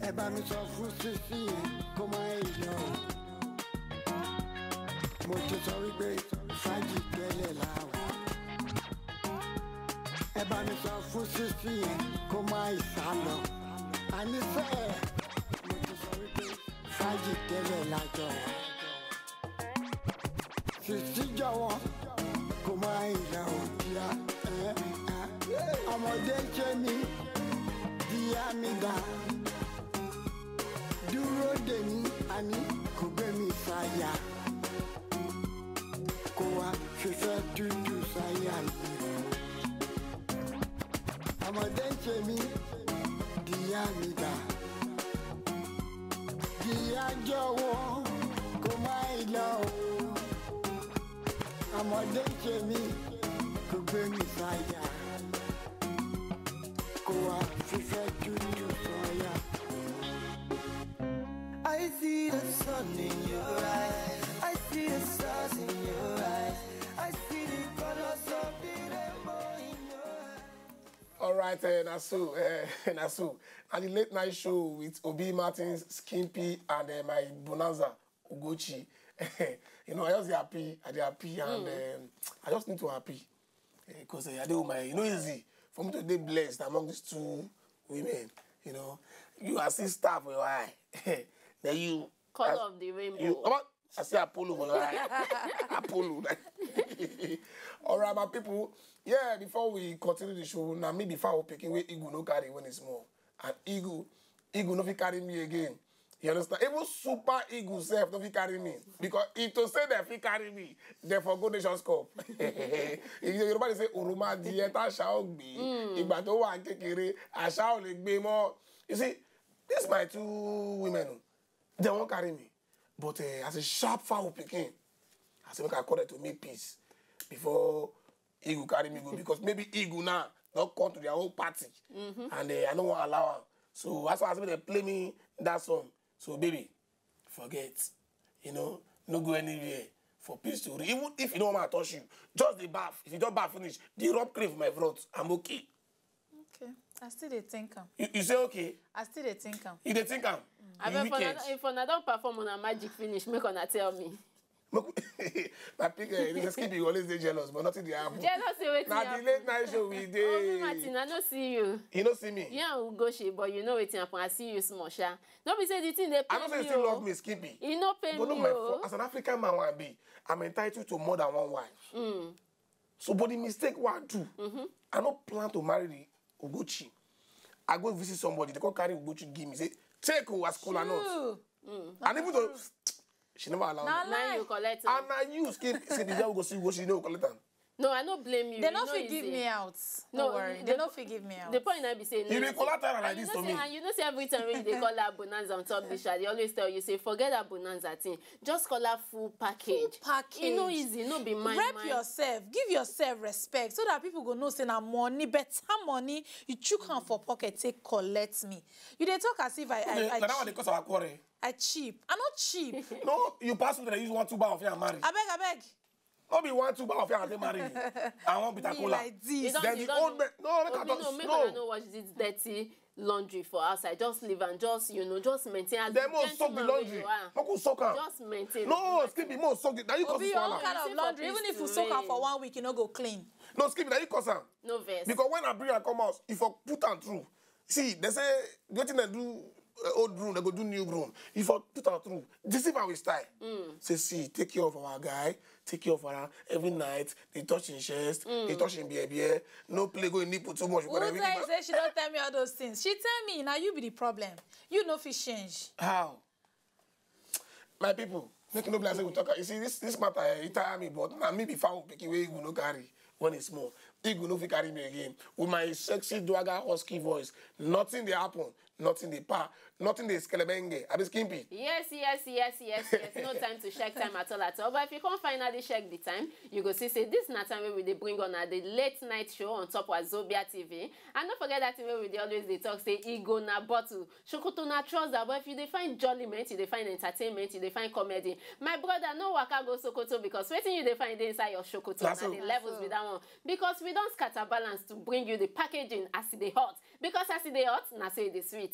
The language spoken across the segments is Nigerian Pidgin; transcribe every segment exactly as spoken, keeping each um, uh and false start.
Ẹ bá mi sọ fún Sisi yẹn kó má ì lọ. Mo ti sọ wípé fàájì tẹ́lẹ̀ la wà. Ẹ bá mi sọ fún Sisi yẹn kó má ì sá lọ. Àníṣe, mo ti sọ wípé fàájì tẹ́lẹ̀ la jọ wà. Sisi jọ̀wọ́ kó má ì lọ o, kíá. Ọmọdé ń ṣe mí, díá mi dá. Dúró dè mí, àní kò gbé mi sáyà. Kó wá fífẹ́ tútù sáyà mi. Ọmọdé ń ṣe mí, díá mi dá. Díá jọ̀wọ́ kó má ì lọ o. Ọmọdé ń ṣe mí, kò gbé mi sáyà. Kó wá fífẹ́ tútù sáyà. I see the sun in your eyes. I see the stars in your eyes. I see the colors of the rainbow in your eyes. All right, uh, na so, uh, na so. And the late night show with Obi Martins, Skimpy, and uh, my Bonanza, Ugochi. You know, I just dey happy, I dey happy, and um, I just need to happy. Because uh, I dey with my, you know, easy for me to dey blessed among these two women. You know, you are see star for your eye. Then you Color of the rainbow. You, omo, I say Apollo for your eye. Apollo. All right, my people. Yeah, before we continue the show, now me before we picking where Igu no carry when it's small. And Igu, Igu no fit carry me again. You understand? Even super Igu self no fit carry me. Because if to say they fit carry me, they for go Nations Cup. If Yoruba dey say, "Oroma di ẹta ṣá ò gbé." Ìgbà tó wà kékeré, àṣà ò lè gbé mọ́. You see, these my two women, they won't carry me. But uh, as a sharp fowl picking, I say, "Make I call it to make peace before Igu carry me go." Because maybe Igu now don't come to their own party. And uh, I don't want to allow her. So that's why I say they play me that song. So, baby, forget. You know, no go anywhere for peace to reign. Even if you don't want to touch you, just the bath. If you don't bath finish, the rub cream for my front. I'm okay. Okay. I still dey think am. You, you say okay. I still dey think am. You dey think am. I You bet for wicked. Una, if una don perform una magic finish, make una tell me. Make- my pick uh, nigga Skippy always dey jealous, but nothing dey happen. Jealous say wetin Na the happen. Late night show we Obi dey. Martin, I no see you. You no see me. Yeah, Ugochi, but you know wetin happen. I see you small, sha. No be say the thing dey I pain know say me you still o. Love me, Skippy. E no pain But no, me my o. fault. As an African man, I be, I'm entitled to more than one wife. So, but the mistake what I do, I no plan to marry the Ugochi. I go visit somebody, they go carry Ugochi give me, say, "Take who as cola nut." True. And even though she never allow Na me. Now lie. You collect. And I use keep say the girl go see Ugochi, no collect am. No, I no blame you. They You no know fit give easy. Me out. No, No worry. the- They no fit give me out. The point I be saying. You no, dey collect her like and you this know to say, me. And you know say every time when you dey call her Bonanza on top this show, they always tell you say forget that Bonanza thing, just call her full package. Full package. E no easy, no be mine. Rep mine. Yourself, give yourself respect so that people go know say na money, better money. You chook hand for pocket, take collect me. You dey talk as if I I, I, Na that one dey cause our quarrel. I cheap. I not cheap. No, you pass me that use one two bar of your marry. I beg, I beg. No be one two bar of your take marry. I want bitter Me cola. Like this. You don- Then you the don- old man. No, make I Obi, touch. No, make No. Una no wash this dirty laundry for outside. Just leave and just you know, just maintain as Then the mo soak the gentleman wey laundry. You are. Make we soak am. Just maintain. No, Skippy, mo soak it. Now you cause Obi, this your own wahala. kind You of see laundry, for even if you this soak am way. For one week, you no go clean. No, Skippy, now you cause am. No verse. Because when I bring her come out, if I put am through, see, they say wetin dem do uh, old broom, they go do new broom. If I put am through, deceive am with style. Say, "See, take care of our guy, take care of her every night. They touch him chest, they touch him beer beer. No play go in nipple too much." Who Whatever. tell you say she don't tell me all those things? She tell me now you be the problem. You no fit change. How? My people, make no blame say we talk. You see, this this matter eh, it tire me, but na me be foul pikin wey Igu no carry when it's small. Igu no fit carry me again with my sexy dwaga husky voice. Nothing dey happen, nothing dey pa, nothing dey skelebenge. I be skimpy. Yes, yes, yes, yes, yes. No time to check time at all, at all. But if you can't finally check the time, you go see say this na time wey we dey bring on the late night show on top of Zobia T V. And don't forget that thing wey we dey always dey talk say e go na bottle, shokoto na trouser. But if you dey find jollyment, you dey find entertainment, you dey find comedy. My brother, no waka go Sokoto because wetin you dey find dey inside your shokoto. That's Na all. The levels with that one. Because we don scatter balance to bring you the packaging as e dey hot. Because as e dey hot, na so e dey sweet.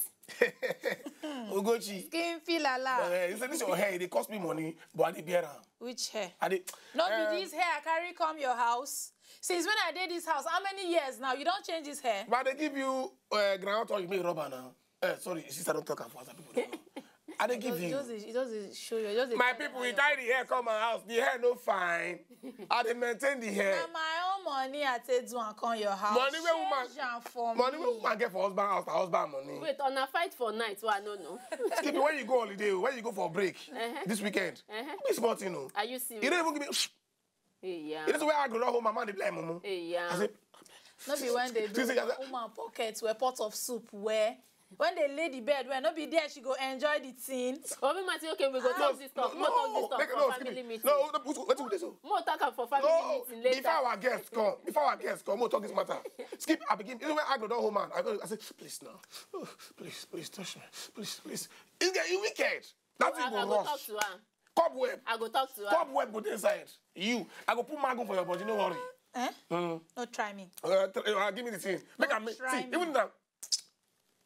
Ugochi. Skin feel ala. Uh, you say this your hair, they cost me money, but I dey bear am. Which hair? I dey. No um, be this hair I carry come your house. Since when I did this house, how many years now? You don't change this hair. But they give you uh, ground oil, you make rubber now. Uh, sorry, sister, don't talk am for other people. Don't know. I dey give you. Just, just, just show you. Just My people, we carry the hair come my house. The hair no fine. I dey maintain the hair. Na my own money I take do and come your house. Money wey woman- Change am for Money me. wey woman get for husband house, na husband money. Wait, on a fight for night, well, I don't know. Skippy, when you go holiday, when you go for break this weekend, be sporting, no. Are you serious? You don't even give me. Hey, yeah. You know where I go home, my man dey play mumu. Hey, yeah. I say, No be when they do This is- woman pocket where pot of soup where when they lay the bed where no be there she go enjoy the thing. Obi Mati, okay, we go talk this talk. No, More talk this no, talk make- for no, family Skippy. meeting. No, no, what, what, what, what, More talk am for family No, meeting later. Before our guests come, before our guests come, we'll talk this matter. Skip, I begin. You know when I go down home, man, I go. I say, please now, oh, please, please touch me, please, please. You get you wicked. That I, thing I go go talk rush. To her. Cobweb. I go talk to her. Cobweb go dey inside. You, I go put my gun for your body. No worry. Eh? Mm. No try me. Uh, tr- uh, give me the thing. Make I make Try see, me. Even now,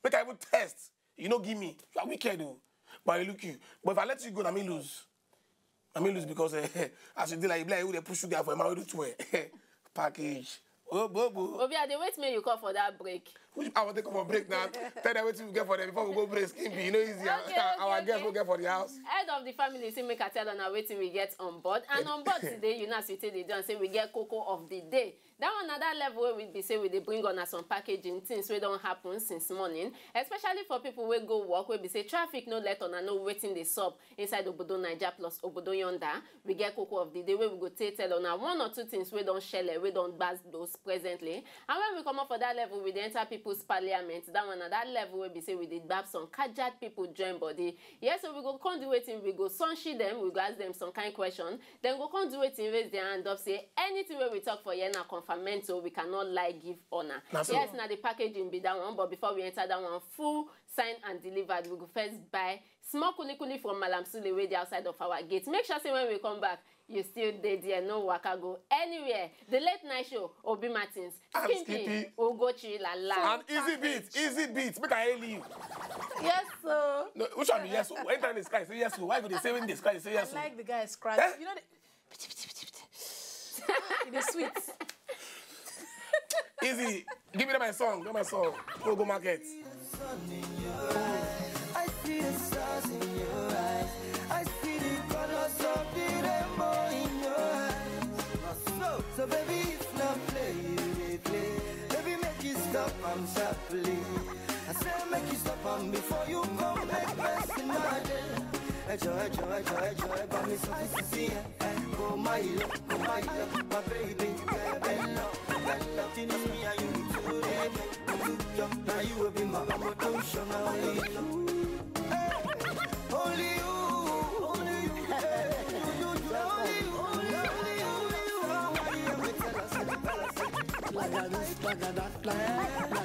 make I even test. You no give me. You are wicked, oh. But I look you. But if I let you go, na me lose. Na me lose because uh, as you dey like, you be like you dey push sugar for a man wey do twelve. Package. Oh, bobo. Obi, I dey wait make you call for that break. Which I want to come for break now. Tell them what we get for them before we go break. Skin be, you know, easy. Okay, Our okay, guests okay. Will get for the house. Head of the family say make I tell una wetin we get on board, and on board today, you know, as we take dey do and say we get cocoa of the day. That one na that level wey we be say we dey bring una some packaging things wey don happen since morning, especially for people wey go work, wey be say traffic no let una know wetin dey sup inside obodo Naija plus obodo yonda. We get cocoa of the day wey we go take tell una one or two things wey don shele, wey don gbas those presently. And when we comot for that level, we dey enter people's parliament. That one na that level wey be say we dey gbab some kajad people join body. Yes, so we go come do wetin, we go sunshi them, we go ask them some kind question. Then go come do wetin, raise their hand up, say anything wey we talk for here na confirmation, we cannot lie give una. Na so. Yes, na the packaging be that one, but before we enter that one, full sign and delivered, we go first buy small kulikuli from Malam Sule wey dey outside of our gate. Make sure say when we come back, you still dey there, no waka go anywhere. The late night show, Obi Martins, And Skippy, Skippy. Ugochi, Lala. And easy beat, easy beat. Make I hail you. Yes, so No, which one be yes? Anytime they scratch, say yes. Why go they say when they scratch, say I yes? Like the guy scratch. Eh? You know the. It is sweet. Easy. Give me that my song. That my song. Go go market. I see the stars in your eyes. I see the colors of the rainbow in your eyes. So, so baby, it's not play you dey play. Baby, make you stop am sharply. I say make you stop am before you come make mess in my day. Ẹjọ, ẹjọ, ẹjọ, ẹjọ, ẹ bá mi sọ fún Sisi yẹn. Ẹ kó má yí lọ, kó má yí lọ, my baby, bẹ́ẹ̀ bẹ́ẹ̀ lọ, bẹ́ẹ̀ lọ. Just me and you today, baby. Now you will be my promotion, only you. Only you, only you, yeah. You, you, you, only you, only you, only you, only you. Why you ever tell us, tell us?